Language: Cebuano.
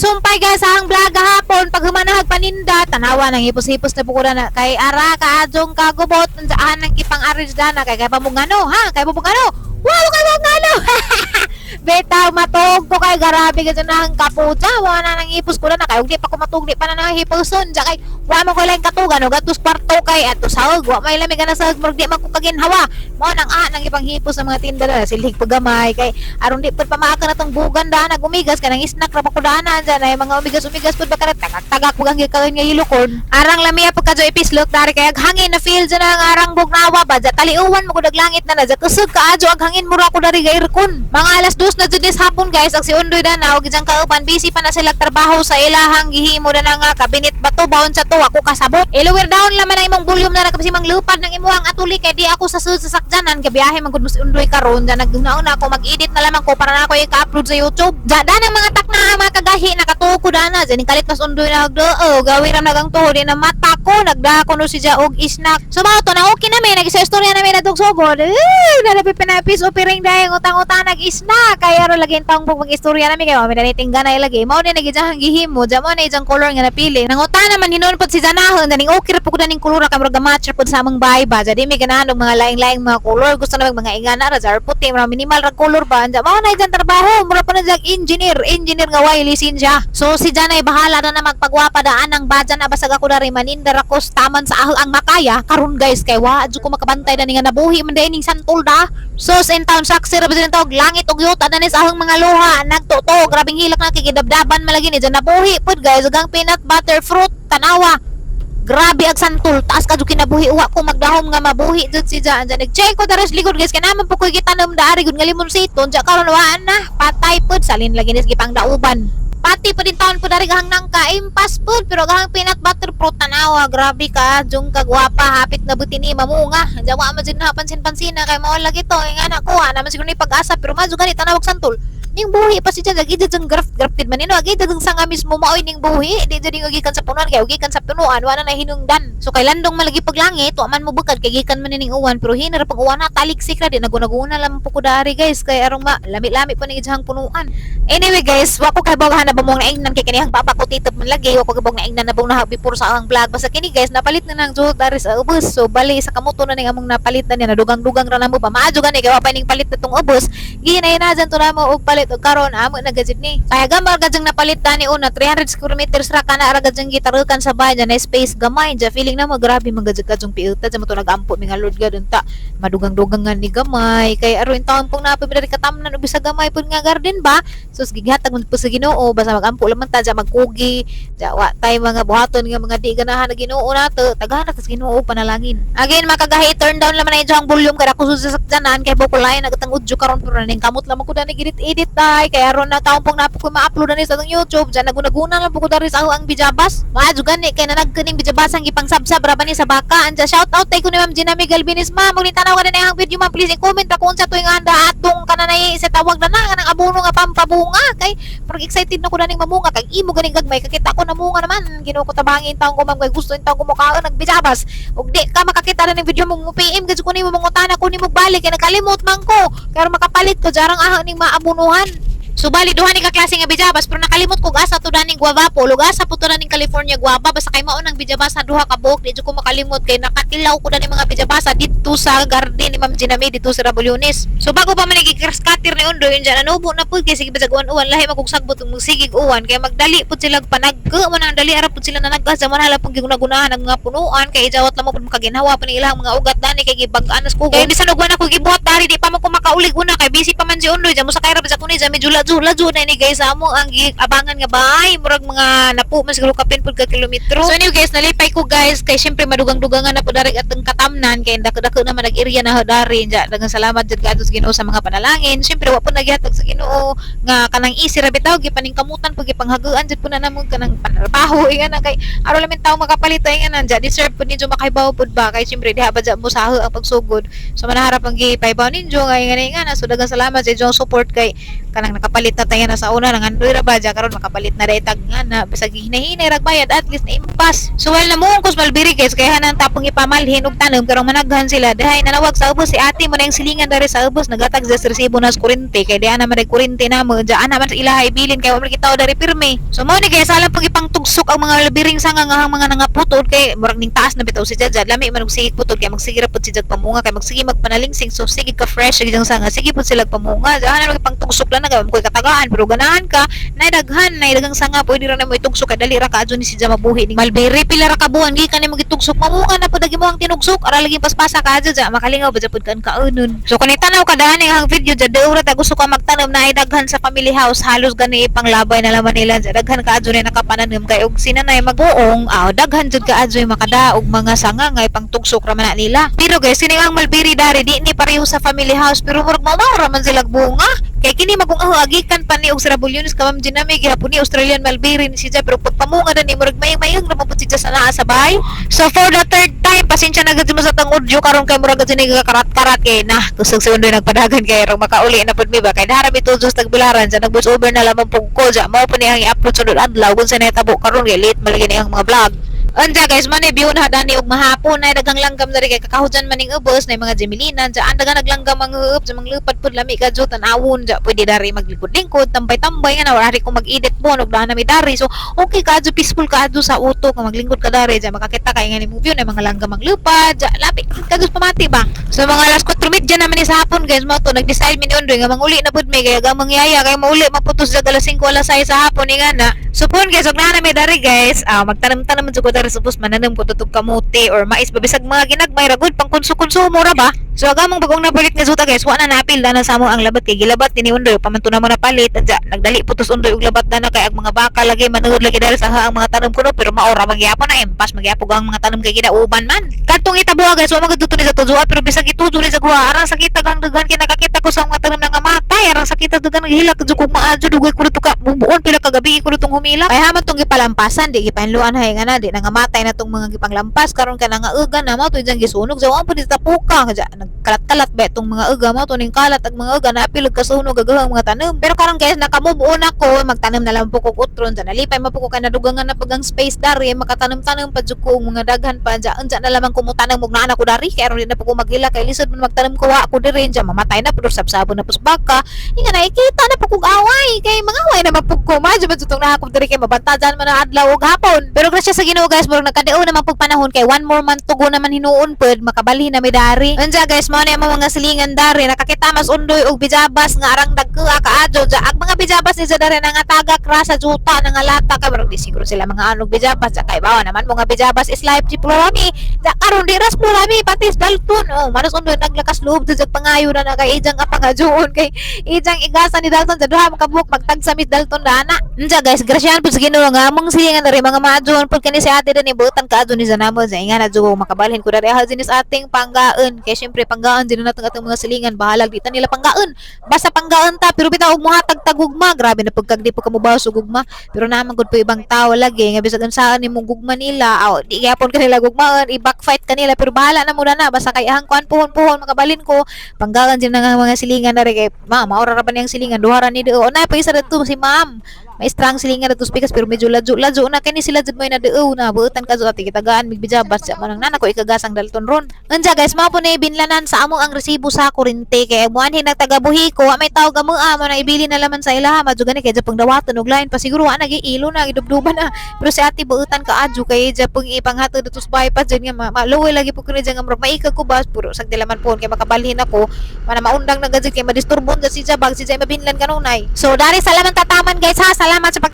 Nagsumpay, guys, ang vlog gahapon pag humanahag paninda, tanawa nang hipos-hipos na po na kay ara kaadjong kagubot saan ang ipang arrange dana kay kay pamungano ha, kay pamungano, wow, kay pamungano. Betaw matug ko kay garabi ka nang kapuja, wala nang hipos ko na kay ug di pa ko matug, di pa na nang hiposon ja kay wa man ko lang katugan og atos kwarto kay ato sahog, wa may lami ka na sahog, murag di man ko kaginhawa. Mao nang nang ipang hipos sa mga tinda na silhig pagamay kay aron di pud pamaaka na tong bugan dana gumigas kanang snack ra pa ko dana dyan ay mga umigas-umigas pud ba karat tagak-tagak pug ang gikaon nga hilukon. Arang lamia pud kadyo ipislok dari kay ag hangin na feel dyan ang arang bugnawa ba dya taliuwan mo kudag langit na na dya kusog kaadyo ag hangin, mura ko dari ga aircon. Mga 2:00 na jud is hapon, guys, ag si Undoy dana og ijang kauban busy pa na sila trabaho sa ilahang gihimo na nga kabinet bato baon sa to ako kasabot. I-lower down laman ang imong volume na kasi manglupad ng imuhang atuli kay di ako sa sud sa sakyanan kay biyahe man gud mo si Undoy karon. Dyan naguna ako mag-edit na lamang ko para na ako i-upload sa YouTube. Dya dan ang mga takna, mga kagahi, nakatuo ko dana dyan kalit mas Undoy na oh gawin ram nagang tuho di na mata ko nagdako no si ja og snack. So mao to na okay na may nag-isa istorya na may natug sugod eh nalapi pinapis opiring dahil utang-utang nag-snack kay aron lagi taong pag mag-istorya nami kay mao dani tingga na ilagi mao ni nagijang gihimo dya mo na ijang color nga napili. Nanguta naman hinuon pod si Janahon daning okay ra pud ko daning kolor kay murag match ra pud sa among bahay ba. Dya di mi ganahan og mga laing-laing mga color, gusto na mag mga ingana ra jar puti, mga minimal ra color ba. Dya mao na ijang trabaho, mura pa na jag engineer, engineer nga way lisensya. So si Janay bahala na na magpagwapa daan ang badyan na basag ako dari maninda ra ko taman sa aho ang makaya karon, guys, kay wa jud ko makabantay dani nga nabuhi man ning santol da. Sus in town saksi ra ba din tawag langit ug yuta na ni sa ahong mga luha nagtuto, grabing hilak na kigidabdaban malagi ni dyan nabuhi pud, guys, ug ang peanut butter fruit. Tanawa, grabe ag santol, taas ka jud kinabuhi, uwa ko magdahom nga mabuhi jud si dyan. Dyan nag-check ko daras likod, guys, kay naman po ko gitanom daari gud nga limonsito dyan karon waan na, patay pud, salin lagi nis gipang dauban. Pati pa din taon po dari gahang nangka impas pud, pero gahang peanut butter fruit, tanawa, grabe ka jung kagwapa, hapit na buti ni mamunga. Diyan wa man jud na pansin-pansin na kay mao lagi to nga anak ko na man siguro ni pag-asa, pero madyo gani tanawag santol ning buhi pa si dyan agi dyan graft grafted man nino agi dyan sanga mismo maoy ning buhi, di dyan gikan sa punuan kay gikan sa punuan wala na hinungdan. So kay landong malagi paglangit, wa man mo bukad kay gikan man ning uwan, pero hinara pag uwan na taliksik ra di naguna-guna lamang po ko dari, guys, kay arong ma lami-lami pa ning ijang punuan. Anyway, guys, wa ko kay bawhan na bamong naingnan kay kanihang papa ko titop man lagi, wa ko kay naingnan na bang na before sa ang vlog. Basta kini, guys, napalit na nang juhot dari sa ubos. So bali sa kamuto na ning among napalit na niya, nadugang-dugang ra namo ba maadyo gani kay wa pa ning palit na tong ubos. Gihinay na dyan to namo og palit og karon amo na gajud ni. Kaya gamar gadyang napalit tani una 300 square meters ra kana ra gadyang gitarukan sa bahay na space gamay. Dya feeling na mo grabe man gadyang kadyong piuta dya mo to nagampo mi nga Lord God unta madugang-dugang nga ni gamay kay aron taon pong napay mi diri katamnan og bisa gamay pud nga garden ba. Sus, gihatag man po sa Ginoo, basta magampo lamang ta dya, magkugi dya, wa tay mga buhaton nga mga di ganahan na Ginoo nato, tagahan na tas Ginoo panalangin. Again, makagahi, turn down laman na ang volume kay ako sa sakyanan kay bukulay nagatang udyo karon, pero ning kamot lamang ko dani gidit edit tay kay aron na taon pong napo ko ma-upload na ni sa atong YouTube. Dyan naguna-guna lang po ko dari sa ang bijabas. Maadyo gani kay nanagkuning bijabas ang gipangsabsab ra ba ni sa baka. Anja shout out tay ko ni Ma'am Gina Miguel Binis, ma'am. Kung tanaw ka na ang video, ma'am, please i-comment ra kung unsa tuwing handa atong kananay sa tawag na na kanang abono nga pampabunga kay parang excited na ko daning mamunga kay imo ganing gagmay kakita ko namunga naman. Ginoo ko tabangin taong ko, ma'am, kay gusto in taong ko mukaon nagbijabas. Ug di ka makakita na ng video mong PM gud ko nimo mangutana ko nimo balik kay nakalimot man ko pero makapalit ko jarang aha ning maabunuhan. Subali duha ni ka klase nga bijabas, pero nakalimot ko asa to daning guava po ug asa po to daning California guava. Basta kay mao nang bijabas na duha ka buok, di jud ko makalimot kay nakatilaw ko dani mga bijabasa didto sa garden ni Ma'am Ginami didto sa Rabulyones. So bago pa man nag-grass cutter ni Undo yun dyan anubo na pud kay sige bisag uwan-uwan lahi magugsabot ug magsigig uwan kay magdali pud sila panagka mo nang dali ara pud sila nanaggas mo hala pud gigunagunahan ang mga punuan kay ijawat lamang pud makaginhawa pa ni ilang mga ugat dani kay gibag-an as kugon. Kay bisan og wala ko gibuhat dari di pa man ko makaulig una kay busy pa man si Undoy dyan mo sakay ra bisag kuni dyan medyo ladyo ladyo na ni, guys, amo ang abangan nga bahay murag mga napo man siguro kapin pud ka kilometro. So anyway, guys, nalipay ko, guys, kay syempre madugang-dugangan na po dari atong katamnan kay dako-dako naman nag area na dari. Dya daghang salamat jud kadto sa Ginoo sa mga panalangin. Syempre wa po naghihatag sa Ginoo nga kanang easy ra bitaw, gipaningkamutan po, gipanghaguan jud po na namo kanang panarbaho ingan kay aron lamin tawo makapalit ingan dya deserve pud ninyo makaibaw pud ba kay syempre diha ba dya mo saho ang pagsugod. So manaharap ang gipahibaw ninyo nga ingan ingan. So daghang salamat sa inyong support kay kanang Makapalit na tayo na sa una nangandoy ra ba dya karon makapalit na daytag nga na bisag hinahinay rag bayad, at least na impas. So well namuong kos mulberry, guys, kay hanan tapong ipamalhin og tanom karong managhan sila. Dahay nanawag sa ubos si ate mo na yung silingan dari sa ubos, nagatag sa resibo na sa kurente kay di ana man kurente na mo dya ana man sa ilaha ibilin kay wa man kita dari pirmi. So mo ni kay sala pang ipangtugsok ang mga mulberry sanga nga ang mga nangaputol kay murag ning taas na bitaw si Jajad, lami man og sige putol kay magsige ra pud si Jag pamunga kay magsige magpanalingsing. So sige ka fresh gyud sanga, sige pud sila pamunga. Dyan na pangtugsok lang na koy katagaan, pero ganahan ka nay daghan, nay daghang sanga, pwede ra na mo itugsok kay dali ra ka adyo ni si mabuhi ning mulberry. Pila ra ka buwan gikan nimo gitugsok, mamunga na pud agi mo ang tinugsok. Ara lagi paspasa ka adyo dya, makalingaw ba pud kan kaunon. So kung itanaw ka dani ang video dya, daw ra ta gusto ka magtanom na ay daghan sa family house, halos gani ipanglabay na laman nila dya. Daghan ka adyo na nakapananom kay og sinanay magbuong aw daghan jud ka adyo makadaog mga sanga nga ipangtugsok ra man na nila. Pero guys, kini ang mulberry dari di ni pareho sa family house, pero murag mao ra man sila bunga kay kini magong agikan pa ni og Sirabulyones ka ma'am Jinami gihapon ni Australian mulberry ni siya, pero pagpamunga na ni murag mayang ra man pud siya sa naa sa bahay. So for the third time, pasensya na gud mo sa tang audio karon kay murag gud ni karat-karat kay nah kusog sa undoy nagpadagan kay rong makauli na pud mi ba kay dara mi tudos tagbilaran sa nag over na lamang pug ko ja. Mao pa ni ang i-upload sunod adlaw kung sa nahitabo karon kay late malagi ni ang mga vlog. Anja guys, man view na dani og mahapon ay daghang langgam diri kay kakahujan man ning ubos na mga jemilinan ja, ang daghang naglanggam ang huop sa mga lupad pud, lami ka jud tan-awon ja. Pwede dari maglikod-lingkod, tambay-tambay nga na wala ko mag-edit mo og daan na mi dari. So okay ka adyo, peaceful ka adyo sa utok kung maglingkod ka dari ja, makakita kay nga ni view na mga langgam ang lupad ja, labi ka jud pamati ba. So mga alas 4:30 naman ni sa hapon, guys, mo to nag-decide mi ni Undoy nga manguli na pud mi kay gamang yaya kay mauli maputos ja alas 5, alas 6 sa hapon ni nga na. So pun guys, og naa na mi dari guys, magtanom-tanom man jud ko dari supos mananom ko tutog kamote or mais ba, bisag mga ginagmay ra gud pang konsumo ra ba. So agamong bagong napalit nga zuta, guys, wa na napil na sa amo ang labat kay gilabat ni Undoy pamanto na mo napalit. Adya nagdali putos Undoy og labat na kay ang mga baka lagi manuod lagi dari sa ang mga tanom kuno, pero mao ra magyapon na empas magyapon ang mga tanom kay ginauban man. Kadtong itabuha, guys, wa magud ni sa tujuan, pero bisag itujo ni sa guwa arang sakit ang daghan kay nakakita ko sa mga tanom nga matay, arang sakit daghan gihilak jud kog maadyo dugay ko to ka bubuon pila ka gabi ko tong humila kay haman tong gipalampasan di gipanluan hay nga na di nangamatay na tong mga gipanglampas karon ka nga uga na mao to diyang gisunog sa wa pud tapuka ja, nagkalat-kalat ba tong mga uga, mao to ning kalat ag mga uga na apil kasunog gagahang mga tanom. Pero karon guys, naka-move on ako, magtanom na lang po kog utron dyan, nalipay man po ko kay nadugangan na pag ang space dari, makatanom-tanom pa jud ko og mga daghan pa dyan. Unsa na lamang ko motanom og naa na ko dari kay aron di na po ko maghila kay lisod man magtanom ko wa ko diri dyan, mamatay na pero sabsabon na pus baka inga nakikita na po kog away kay mga away na mapug ko madyo ba tong nahakop diri kay mabantajan man ang adlaw ug hapon. Pero grasya sa Ginoo, guys, murag nagkadeo naman pug panahon kay one more month to go naman hinuon pud makabalhin na mi dari. Unja guys, mao na ang mga silingan dari, nakakita mas undoy og bijabas nga arang dagkua kaadyo ja. Ang mga bijabas ni dari nga tagak ra sa juta nga lata kay murag di siguro sila mga anog bijabas ja, kay bawa naman mga bijabas is life di plurami ja. Karon di ras plurami patis Dalton. Oh, manos undoy naglakas loob sa pangayo na na kay ijang apangajuon kay ijang igasa ni Dalton sa duha makabuok magtagsa mis Dalton dana. Unja guys, grasyahan pud sa Ginoo nga among silingan dari mga maajuon pud kani si ate dani, butan ka adto ni sa namo sa inga na jud makabalhin ko dari dinis ating panggaan kay syempre panggaan din nato atong mga silingan, bahalag di ta nila panggaan basta panggaan ta. Pero bitaw og mohatag tag gugma, grabe na pagkag di pa ka mobawas og gugma, pero naman gud po ibang tao lagi nga bisag unsaan nimong gugma nila aw di gyapon kanila gugmaon, i-backfight kanila, pero bahala na muna na basta kay ahang kuan puhon-puhon makabalin ko panggaan din na nga mga silingan na kay ma maura ra ba niyang silingan duha ra ni do na pa isa dadto si ma'am may strong silingan dadto speakers, pero medyo ladyo ladyo na kini sila jud mo na duo na buutan ka ati kitagaan migbijabas sa manang nana ko ikagasang Dalton ron. Unja guys, mao po na ibinlanan sa amo ang resibo sa kurente kay muanhin nagtagabuhi ko wa may tawag amo amo na ibili na laman sa ilaha madyo gani kay pang dawaton og line pa siguro wa nagiilo na gidubduban na. Pero si ate buutan ka adyo kay ja pang ipanghatod dito sa bypass dyan nga maluoy lagi po kini nga murag maikag ko ba puro sag dilaman po kay makabalhin ako mana maundang na gajud kay madisturbon si Jabag si Jay mabinlan kanunay. So dari salamat tataman guys ha, salamat sa pag